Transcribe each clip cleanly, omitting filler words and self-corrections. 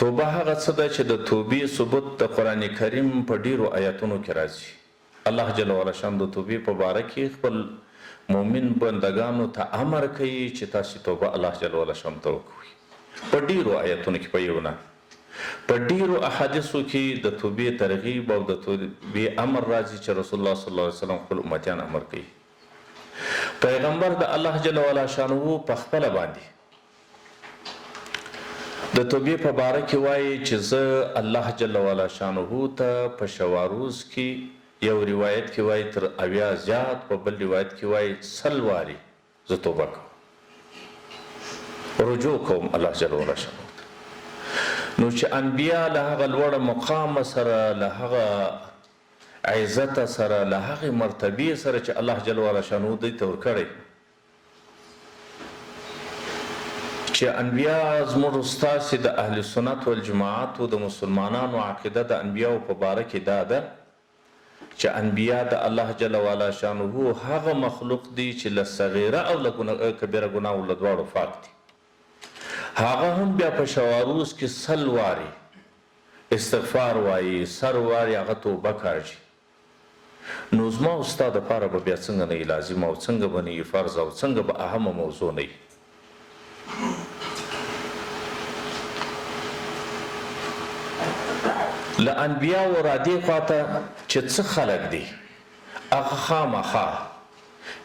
توبه هغه څه ده چې د توبې ثبوت د قرآن کریم په ډیرو آیاتونو کې راځي. الله جل وعلا شان د توبې په باره کې خپل مؤمن بندګانو ته امر کوي چې تاسې توبه الله جل وعلا شان ته وکوئ. په ډیرو آیاتونو کې، په یو نه، په ډیرو احادیثو کې د توبې ترغیب او د توبې امر راځي چې رسول الله صلی الله علیه وسلم خپل امتیان امر کوي. پیغمبر د الله جل وعلا شانه په خپله باندې د توبې په باره کې وايي چې زه الله جل وعلا شانه ته په شواروز کې، یو روایت کې وايي تر 70 زیات، په بل روایت کې وايي 100 وارې زه توبه کوم، رجوع کوم الله جل وعلا شانه ته. نو چې انبیا له هغه لوړه مقامه سره، له هغه عزته سره، له هغې مرتبې سره چې الله جل وعلا شانه دوی ته ورکړی، چې انبیا زموږ ستاسې د اهل سنت والجماعتو د مسلمانانو عقیده د انبیاو په باره کې دا ده چې انبیا د الله جل وعلا شانه هغه مخلوق دي چې له صغیره او له کبیره ګناهو له دواړو فاک دي. هغه هم بیا په شواروز کې 100 وارې استغفار وایي، 100 وارې هغه توبه کاږي. نو زما او ستا د پاره به بیا څنګه نه وي لازم او څنګه به نه وي فرض او څنګه به اهمه موضوع نه وي؟ له انبیاوو را دې خوا ته چې څه خلک دي هغه خامخا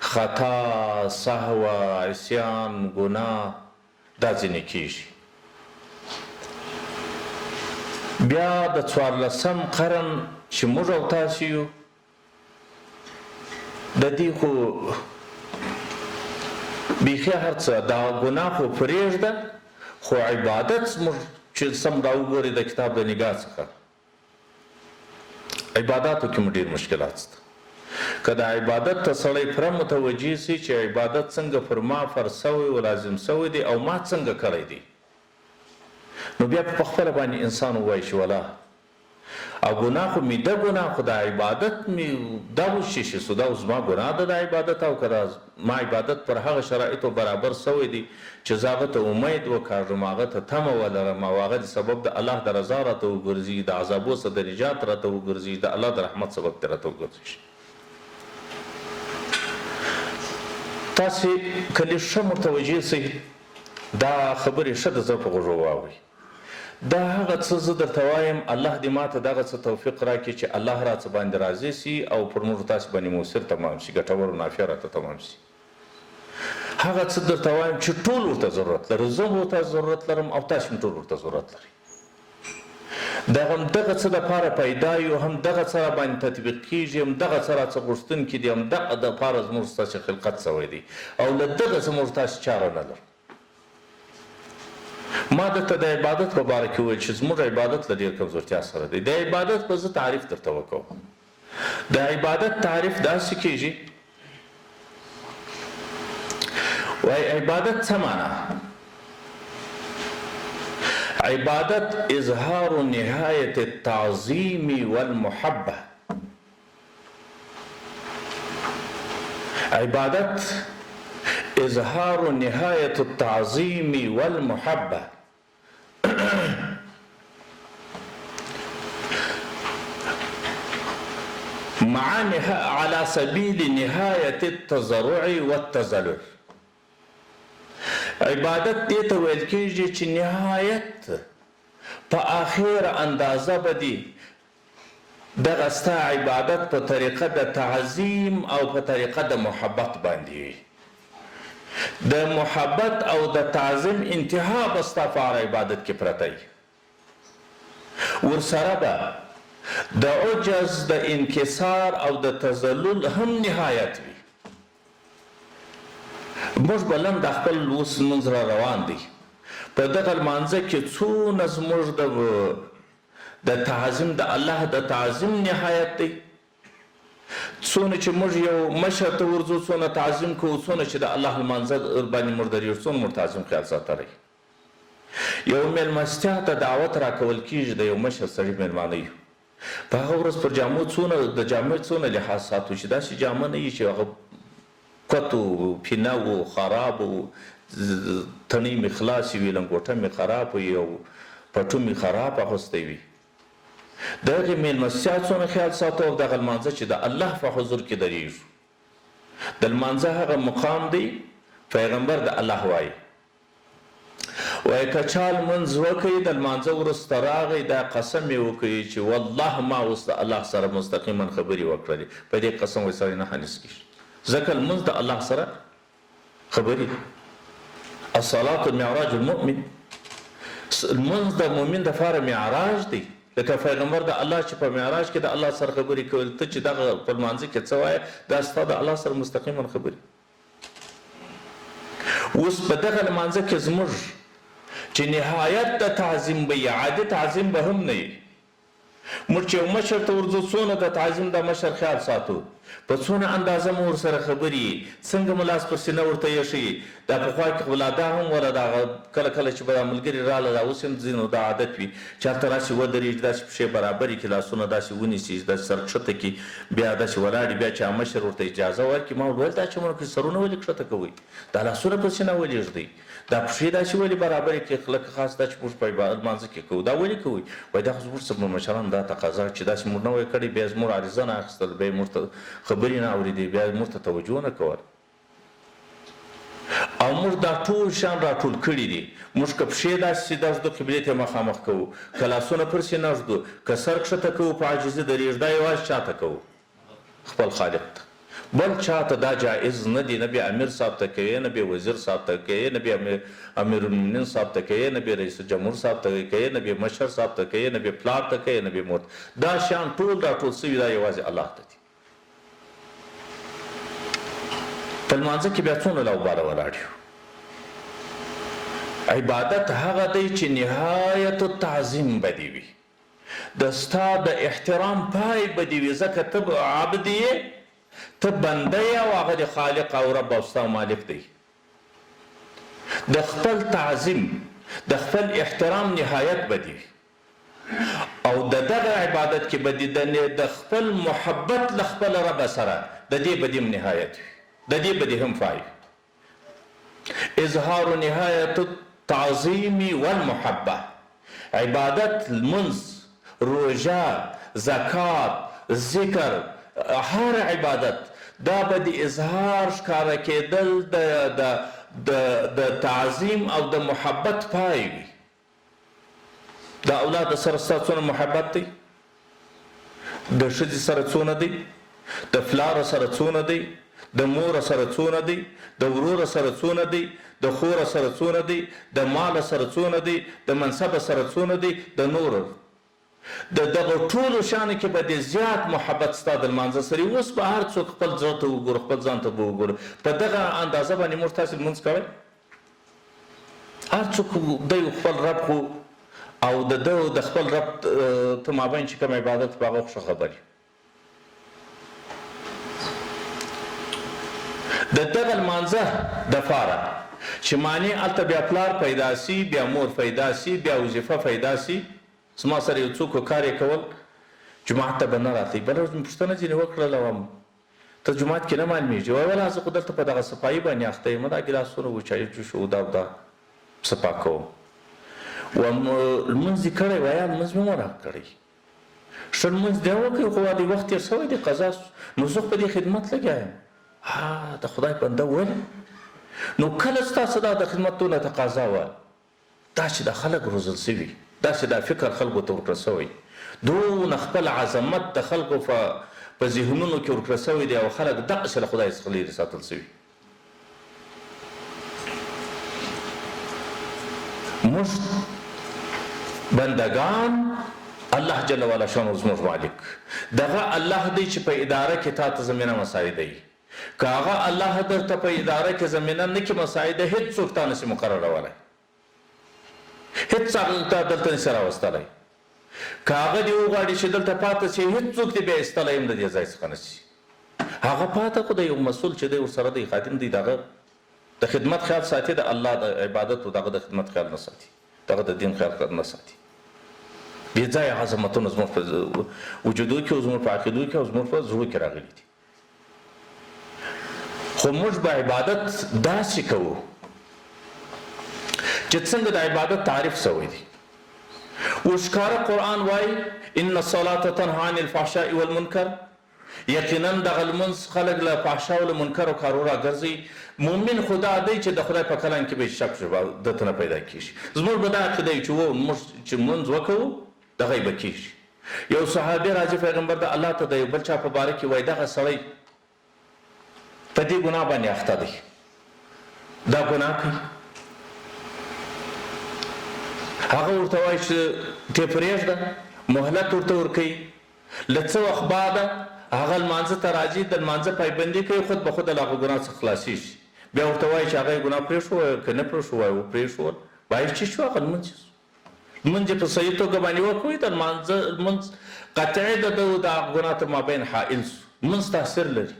خطا، سهوه، عصیان، ګناه دا ځینې کیږي. بیا د 14 قرن چې موږ او تاسې یو، د دې خو بیخي هر څه دا ګناه خو پرېږده، خو عبادت موږ چې سم راوګورئ د کتاب د نګاه څخه، عباداتو کې مو ډېر مشکلات شته. که د عبادت ته سړی پوره متوجه شي چې عبادت څنګه پر ما فرض شوی او لازم شوی دی او ما څنګه کړی دی، نو بیا په خپله باندې انسان ووایي چې ولا او ګناه خو مې ده، ګناه خو دا عبادت مې دا اوس چې شي سو، دا اوس زما ګناه ده دا عبادت، او که دا ما عبادت پر هغه شرایطو برابر شوی دی چې زه هغه ته امید وکاږم، هغه ته تمه ولرم او هغه د سبب د الله د رضا راته وګرځي، د عذابو څخه د نجات راته وګرځي، د الله د رحمت سبب دې راته وګرځي. تاسې که لږ ښه متوجه شئ، دا خبرې ښه د زړه په غوږو واورئ. دا هغه څه زه درته وایم، الله دې ماته دغه څه توفیق راکړي چې الله راڅه باندې راضي شي او پر موږ تاسې باندې موثر تمام شي، ګټور او نافع راته تمام شي. هغه څه درته وایم چې ټول ورته ضرورت لري، زه هم ورته ضرورت لرم او تاسې هم ټول ورته ضرورت لرئ. د هم دغه څه دپاره پیدا یو، هم دغه څه راباندې تطبیق کېږي، هم دغه څه راڅه غوښتونکي دي، هم دغه دپاره زموږ ستاسې خلقت شوی دی او له دغه څه موږ تاسې چاره نه لرو. ما درته د عبادت په باره کې وویل چې زموږ عبادت له ډېر کمزورتیا سره دی. د عبادت به زه تعریف درته وکوم. د عبادت تعریف داسې کېږي، وای عبادت څه معنا؟ عبادت اظهار نهایت التعظیم والمحبه. عبادت اظهار نهایت التعظیم والمحبه. مع على سبيل نهاية التضرع والتذلل. عبادت دې ته ویل کېږي چې نهایت په آخره اندازه به دې دغه ستا عبادت په طریقه د تعظیم او په طریقه د محبت باندې وي. د محبت او د تعظیم انتها به ستا په هر عبادت کې پرته وي. ورسره به د عجز، د انکسار او د تذلل هم نهایت وي. موږ به لنډ خپل اوس لمونځ را روان دی، په دغه لمانځه کې څونه زموږ د تعظیم، د الله د تعظیم نهایت دی، څونه چې موږ یو مشر ته ورځو څونه تعظیم کوو، څونه چې د الله لمانځه باندې موږ درېږو څونه موږ تعظیم خیال ساتلی. یو مېلمستیا ته دعوت راکول کېږي، د یو مشر سړي مېلمانه یو، په هغه ورځ پر جامو څونه د جامې څونه لحاظ ساتو چې داسې جامه نه وي چې هغه کوتو پینه و خراب و، تڼۍ مې خلاصې وي، لنګوټه مې خرابه وي او پټو مې خراب اغوستی وي، د هغې مېلمستیا څونه خیال ساتو او دغه لمانځه چې د الله په حضور کې درېږو، د لمانځه هغه مقام دی، پیغمبر د الله وایي، وایي که چا لمونځ وکړي، د لمانځه وروسته راغی، دا قسم یې وکړي چې والله ما اوس د الله سره مستقیما خبرې وکړلې، په دې قسم وایي سړی نه حنیث کېږي، ځکه لمونځ د الله سره خبرې دي. الصلاة معراج المؤمن، لمونځ د مؤمن دپاره معراج دی، لکه پیغمبر د الله چې په معراج کې د الله سره خبرې کولې، ته چې دغه په لمانځه کې څه وایې، دا ستا د الله سره مستقیما خبرې. اوس په دغه لمانځه کې زموږ چې نهایت د تعظیم به وي، عادي تعظیم به هم نه وي. موږ چې یو مشر ته ورځو، څونه د تعظیم د مشر خیال ساتو، په څونه اندازه مو ورسره خبرې وي، څنګه مو لاس پر سینه ورته ایښی. دا پخوا کې خو لا دا هم وله، دا کله کله چې به دا ملګري راله، دا اوس هم ځینو دا عادت وي چې هلته راسي ودرېږي، داسې پښې برابرې کړي، لاسونه داسې ونیسي، داسې سر کښته کړي، بیا داسې ولاړ وي، بیا چې هغه مشر ورته اجازه ورکړي، ما ورته ویل دا چې مو سرونه ولې کښته کوئ، دا لاسونه پر سینه ولې ږدئ، دا پښې داسې ولې برابرې کړې، لکه خاص دا چې موږ په لمانځه کې کوو، دا ولې کوئ؟ وایي دا خو زموږ څخه مشرانو دا تقاضا چې داسې موږ نه وای کړی، بیا یې زموږ عریضه نه اخیستل، بیا یې موږ ته خبرې نه اورېدې، بیا یې موږ ته توجه نه کوله. او موږ دا ټول شیان راټول کړي دي. موږ که پښې داسې سیده ږدو، قبلې ته یې مخامخ کوو، که لاسونه پر سینه ږدو، که سر کښته کوو، په عاجزي درېږو، دا یوازې چا ته کوو؟ خپل خالق ته. بل چا ته دا جائز نه دي، نه بې امیر صاحب ته کوې، نه بې وزیر صاحب ته کوې، نه بې امیرالمؤمنین صاحب ته کوې، نه بې رئیس جمهور صاحب ته کوې، نه بې مشر صاحب ته کوې، نه بې پلار ته کوې، نه بې مور ته. دا شیان ټول راټول شوي، دا یوازې الله ته دي. په لمانځه کې بیا څونه لاوباله ولاړ یو. عبادت هغه دی چې نهایت التعظیم به دې وي، د ستا د احترام پای به دې وي، ځکه ته عبد یې، ته بنده یې او هغه دې خالق او رب او ستا مالک دی. د خپل تعظیم، د خپل احترام نهایت به دې وي. او د دغه عبادت کې به دې د خپل محبت له خپل رب سره د دې به دې هم نهایت وي، د دې به دې هم پای وي. اظهار نهایت التعظیم والمحبه، عبادت، لمونځ، روژه، زکات، ذکر، هر عبادت دا به د اظهار ښکاره کېدل د د د تعظیم او د محبت پای وي. د اولاد سره ستا څونه محبت دی، د ښځې سره څونه دی، د پلار سره څونه دی، د مور سره څونه دی، د ورور سره څونه دی، د خور سره څونه دی، د مال سره څونه دی، د منصب سره څونه دی، د نور د دغه ټولو شیانو کې به دې زیات محبت ستا د لمانځه سره وي. اوس به هر څوک خپل زړه ته وګورو، خپل ځان ته به وګورو، په دغه اندازه باندې موږ تاسې لمونځ کړی؟ هر څوک دی خپل رب خو او د ده د خپل رب ته مابین چې کوم عبادت په هغه خو ښه خبر یو. د دغه لمانځه دپاره چې معنی هلته بیا پلار پیدا سي، بیا مور پیدا سي، بیا وظیفه پیدا سي. زما سره یو څوک کار یې کول، جومات ته به نه راتلی. بله ورځ مې پوښتنه ځینې وکړله، وم ته جومات کې نه معلومېږي؟ وایي ولا زه خو دلته په دغه صفایي باندې اخته یم، دا ګیلاسونه و چای جوش و دا او دا صفا کوم. وم لمونځ دې کړی؟ وایي لمونځ مې ونه کړی. ښه لمونځ دې وکړ خو وا دی وخت تېر شوی دی، قضا شو، نو زه خو په دې خدمت لګیا یم. ها د خدای بنده ولې؟ نو کله ستاسو دا د خدمت دونه تقاضا وه؟ دا چې دا خلک روزل شوي، دا چې دا فکر خلکو ته ورکړل شوی، دونه خپل عظمت د خلکو په په ذهنونو کې ورکړل شوی دی او خلک دغسې له خدای څخه لرې ساتل شوي. موږ بندګان الله جل وعلا شانه زموږ مالک، دغه الله دی چې په اداره کې تا ته زمینه مساعدوي. که هغه الله درته په اداره کې زمینه نه کړي مساعده، هیڅ څوک تا نشي مقررولای، هیڅ هغه تا دلته نشي راوستلی. که هغه دې وغواړي چې دلته پاته شي، هیڅ څوک دې بیا ایستلی هم د دې ځای څخه نشي. هغه پاته خو د یو مسؤل چې دی ورسره دی، خادم دی، د هغه د خدمت خیال ساتي، د الله د عبادت او د هغه د خدمت خیال نه ساتي، د هغه د دین خیال نه ساتي. بې ځایه عظمتونه زموږ په وجودو کې او زموږ په عقیدو کې او زموږ په زړو کې راغلي دي. خو موږ به عبادت داسې کوو چې څنګه د عبادت تعریف شوی دی. اوس ښکاره قرآن وایي، ان الصلاة تنها عن الفحشاء والمنکر، یقینا دغه لمونځ خلک له فحشا او له منکرو کارو راګرځوي. مؤمن خو دا دی چې د خدای په کلام کې به هېڅ شک شبه ده ته نه پیدا کېږي. زموږ به دا عقیده وي چې وو موږ چې لمونځ وکوو دغه به کېږي. یو صحابي راځي پیغمبر د الله ته د یو بل چا په باره کې وایي دغه سړی په دې ګناه باندې اخته دی، دا ګناه کوي. هغه ورته وایي چې ترې پرېږده، مهلت ورته ورکوي. له څه وخت بعده هغه لمانځه ته راځي، د لمانځه پایبندي کوي، خود به خوده له هغه ګناه څخه خلاصېږي. بیا ورته وایي چې هغه یې ګناه پرېښووه که نه پرېښووه؟ وایي وپرېښوول. باید چې شو هغه لمونځ یې شو. لمونځ یې په صحیح توګه باندې وکړ، د لمانځه لمونځ قطعي د ده د هغه ګناه تر مابین حائل شو. لمونځ تاثیر لري.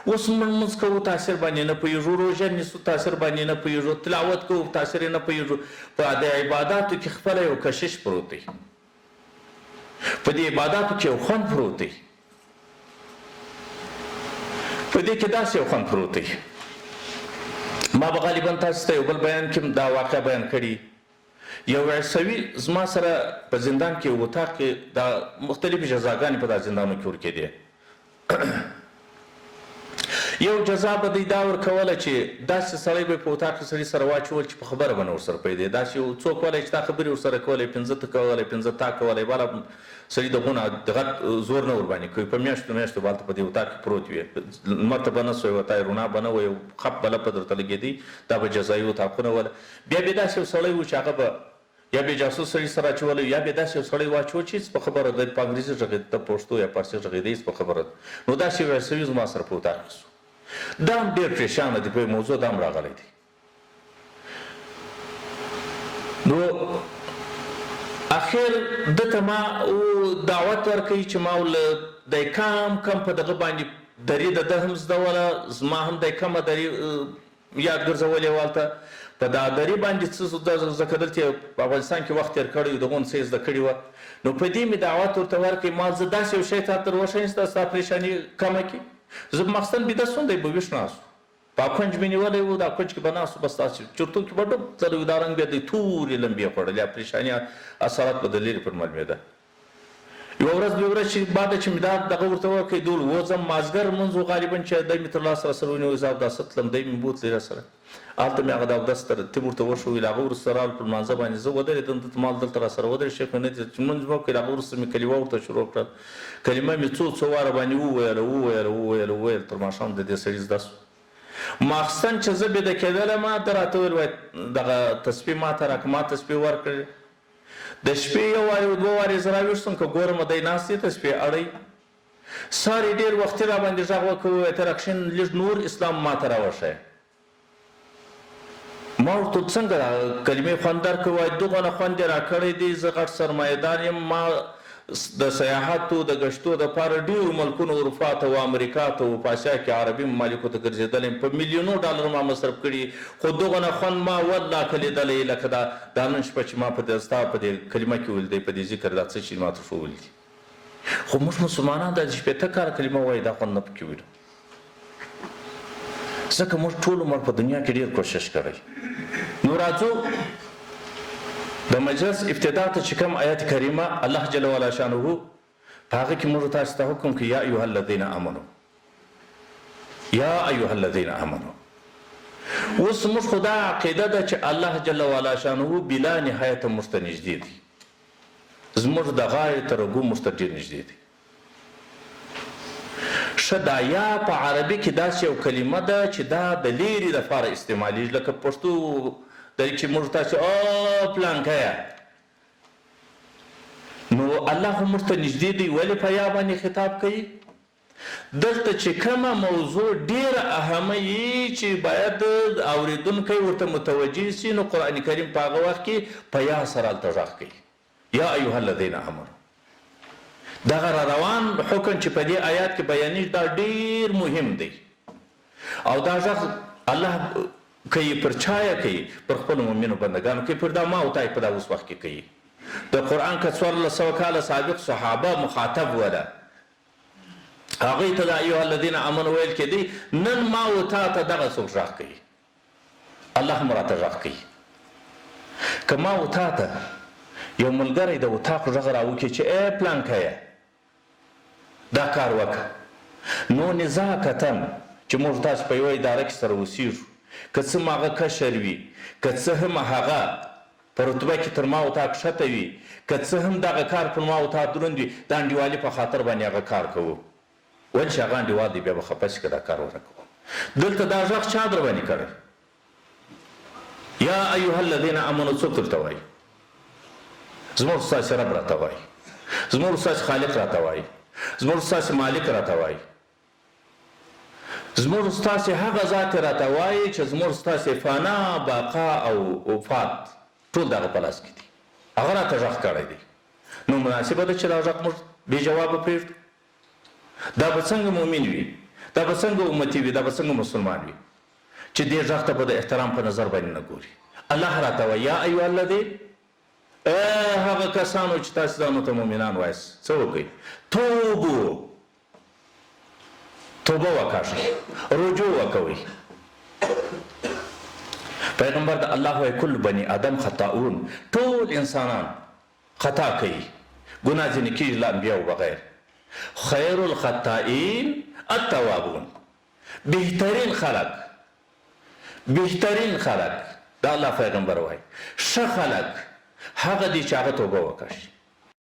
اوس موږ لمونځ کوو تاثیر باندې نه پوهېږو، روژه نیسو تاثیر باندې نه پوهېږو، تلاوت کوو تاثیر یې نه پوهېږو. په د عباداتو کې خپله یو کشش پروت دی، په دې عباداتو کې یو خوند پروت دی، په دې کې داسې یو خوند پروت دی. ما به غالبا تاسو ته یو بل بیان کې دا واقعه بیان کړي. یو عیسوي زما سره په زندان کې یو اتاق کې دا مختلفې جزاګانې په دا زندانو کې ورکېدې. یو جزا به دی دا ورکوله چې داسې سړی به په اتاق کې سړي سره واچول چې په خبره به نه ورسره پوهېدی. داسې یو څوک ولی چې تا خبرې ورسره کولې، پنځه ته کولې، پنځه تا کولې، بالا سړي د غونه د غټ زور نه ورباندې کوي. په میاشتو میاشتو به هلته په دې اتاق کې پروت وي، لمر ته به نه سوی وتی، رڼا به نه وه، یو خپ به لپه درته لګېدی. دا به جزایي اتاقونه وله. بیا به داسې یو سړی و چې هغه به یا به جاسوس سړي سره اچولی یا به داسې یو سړی واچوه چې هېڅ په خبره دی په انګریزي غږېده، ته پښتو یا فارسي غږېده، هېڅ په خبره ده. نو داسې یو عیسوي زما سره په اتاق کې شو. دا هم ډېر پرېشانه دی، په یو موضوع دا هم راغلی دی. نو اخر ده ته ما دعوت ورکړ چې ما له دی کم کم په دغه باندې دري د ده هم زده وله، زما هم دی کمه دري یاد ګرځولې وه. هلته په دا دري باندې څه ځکه دلته یې په افغانستان کې وخت تېر کړی و، دغو څه یې زده کړي وه. نو په دې مې دعوت ورته ورکړ، ما زه داسې یو شی تا ته وښیم چې ستا پرېشاني کمه کړي. زه به ماخستن بیده سوم، دی به ویښ ناست و، په کونج مې نیولی و، دا کونج کې به ناست و، بس داسې چرتو کې به ډوب تللی و. دا رنګ به دی تورې لمبې خوړلې، پرېشاني اثرات به د لرې پر معلومېده. یوه ورځ دوه ورځې چې بعد چې مې دا دغه ورته وکړ، دول وځم، مازدیګر لمونځ و غالبا چې دی مې تر لاس راسره ونیو، زه اوداسه تلم، دی مې بوتلی راسره. هلته مې هغه د اودس ترتیب ورته وښوی. له هغه وروسته راغلو په لمانځه باندې زه ودرېدم، ده ته مال دلته راسره ودرېد، شیخ مې نه دی چې لمونځ مې وکړ. له هغه وروسته مې کلمه ورته شروع کړل، کلمه مې څو څو واره باندې وویله وویله وویله وویل، تر ماښام د دې سړي زده شو. ماخستن چې زه بیده کېدلم، ده راته وویل، وایي دغه تسبیح ماته راکړه. ما تسبیح ورکړې. د شپې یو وارې او دوه وارې زه راویښ شوم، که ګورم دی ناست دی تسبیح اړوي. سهار یې ډېر وختي راباندې غږ وکړ، وویل ته راکښېنه لږ نور اسلام ماته راوښیه. ما ورته وویل څنګه دا کلمې خوند درکړ؟ وایي دغونه خوند یې راکړی دی، زه غټ سرمایه دار یم، ما د سیاحتو د ګشتو دپاره ډېرو ملکونو اروپا ته و امریکا ته و په اسیا کې عربي ممالکو ته ګرځېدلی یم، په میلیونو ډالر ما مصرف کړي، خو دغونه خوند ما والله که لیدلی لکه دا دا نن شپه چې ما په دې ستا په دې کلمه کې ولیدی، په دې ذکر دا څه چې ماته ښوولي دي. خو موږ مسلمانان دا 60 کاله کلمه وایو دا خوند نه پکې وینو، ځکه موږ ټول عمر په دنیا کې ډېر کوشش کړی. نو راځو د مجلس ابتدا ته چې کوم آیت کریمه الله جل وعلا شانه په هغه کې موږ تاسو ته حکم کوي، یا ایها الذین آمنو، یا ایها الذین آمنو. اوس موږ خو دا عقیده ده چې الله جل وعلا شانه بلا نهایته موږ ته نږدې دی، زموږ د غاړې تر رګو موږ ته ډېر نږدې دی. ښه دا یا په عربي کې داسې یو کلمه ده چې دا د لیرې لپاره استعمالیږي، لکه پښتو دی چې موږ تاسې او پلانکیه. نو الله خو موږ ته نږدې دی، ولې په یا باندې خطاب کوي؟ دلته چې کومه موضوع ډېره اهمه یي چې باید اورېدونکی ورته متوجه شي، نو قرآن کریم په هغه وخت کې په یا سره هلته غږ کوي، یا ایها الذین آمنو. دغه را روان حکم چې په دې آیات کې بیانېږي دا ډېر مهم دی، او دا غږ الله کوي پر چا یې کوي؟ پر خپلو مؤمنو بندګانو کوي، پر دا ما او تا یې په دا اوس وخت کې کوي. د قرآن که 1400 کاله سابق صحابه مخاطب وله، هغوی ته د ایها الذین آمنو ویل کېدی، نن ما او تا ته دغه څوک غږ کوي، الله هم راته غږ کوي. که ما او تا ته یو ملګری د اتاق غږ راوکړي چې ای پلانکیه دا کار وکړه، نو نزاکتاً چې موږ تاسو په یوه اداره کې سره اوسېږو، که څه هم هغه کشر وي، که څه هم هغه په رتبه کې تر ما او تا کښته وي، که څه هم دغه کار پر ما او تا دروند وي، د انډیوالي په خاطر باندې هغه کار کوو. ولې چې هغه انډیوال دی، بیا به خفه شي که دا کار ونه کوم. دلته دا غږ چا درباندې کړی؟ یا ایها الذین آمنو څوک درته وایي؟ زموږ ستاسې رب راته وایي، زموږ ستاسې خالق راته وایي، زموږ ستاسې مالک راته وایي، زموږ ستاسې هغه ذات راته وایي چې زموږ ستاسې فنا، بقا او وفات ټول د هغه په لاس کې دي. هغه راته غږ کړی دی، نو مناسبه ده چې دا غږ موږ بې جوابه پرېږدو؟ دا به څنګه مؤمن وي؟ دا به څنګه امتي وي؟ دا به څنګه مسلمان وي چې دې غږ ته به د احترام په نظر باندې نه ګوري؟ الله راته وایي، یا ایها الذین، ای هغه کسانو چې تاسې ځانو ته مؤمنان وایاست، څه وکړئ؟ توبو، توبه وکاږئ، رجوع وکوئ. پیغمبر د الله وایي، کل بني آدم خطاؤن، ټول انسانان خطا کوي، ګناه ځینې کیږي له انبیاو بغیر. خیر الخطائین التوابون، بهترین خلک، بهترین خلک د الله پیغمبر وایي، ښه خلک هغه دي چې هغه توبه وکاږي.